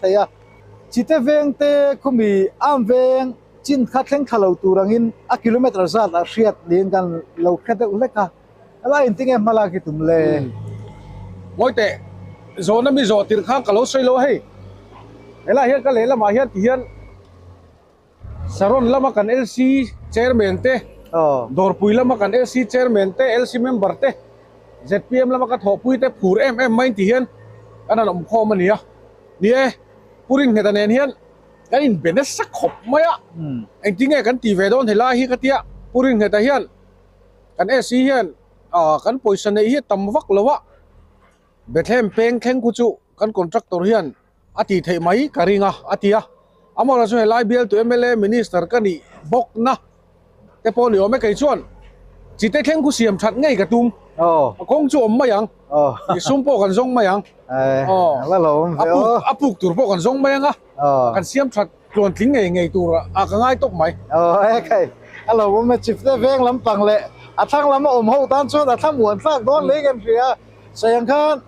thei a. Chite veng te khumi am veng chin kha thleng thla lo tur angin a kilometer zat ah hriat niin kan lo hre deuh hlek a. Helai in tinge hma lak hi tum le? Ngawi teh, zawhna mi zawh tirh khan ka lo sawi lo a hei. Helai hian ka lehlamah hian tihian Saron lama kan LC Chairman te, Dawrpui lama kan LC Chairman te, LC member te, zpm lama ka thawhpui te phur em em mai tihian kan han awm khawm a ni a. Ni e, Pu Ringheta nen hian kan inbe nasa khawp mai a, engtinge kan ti ve dawn helai hi ka tia, Pu Ringheta hian Kan SC hian kan pawisa neih hi a tam vak lo a, Bethlehem peng thleng khu chu kan contractor hian a tih theih mai ka ring a, a ti a. Amaherawhchu chu helai bialtu mla minister ka nih bawkna te pawh ni awm e, kei chuan chite thleng khu siam that ngei ka tum, a kawng chu awm mai ang, i sum pawh kan zawng mai ang, a puk tur pawh kan zawng mai ang a, kan siam that. Tluan tling ngei ngei tur a ka ngai tawp mai. Aw e khai, a lo awm e Chifte veng lampang leh a thlang lam a awm ho tan chuan a thla muan thlak dawn lei kan hria. Sawi ang khan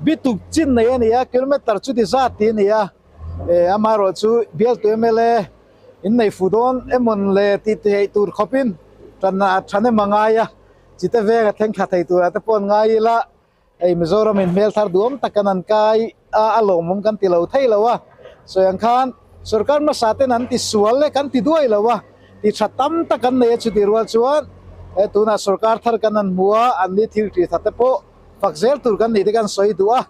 bituk chin nei a ni a, kilometer chuti zat tih a ni a, e amaherawh chu bialtu mla in nei fu dawn emawn le tih theih tur khawpin tan a thanem a ngai a, Chite veng a thleng thla thei turah te pawh an ngai ila. Hei Mizoram in hmel thar duhawm tak kan an kai a, a lawmawm kan ti lo thei lo a. Sawi ang khan sorkar hmasa ten an ti sual e kan ti duai lo a, ti tha tam tak an nei a chuti rual chuan he tunah sorkar thar kan han hmu a, an ni thil tih tha te pawh fak zel tur kan nih te kan sawi duh a.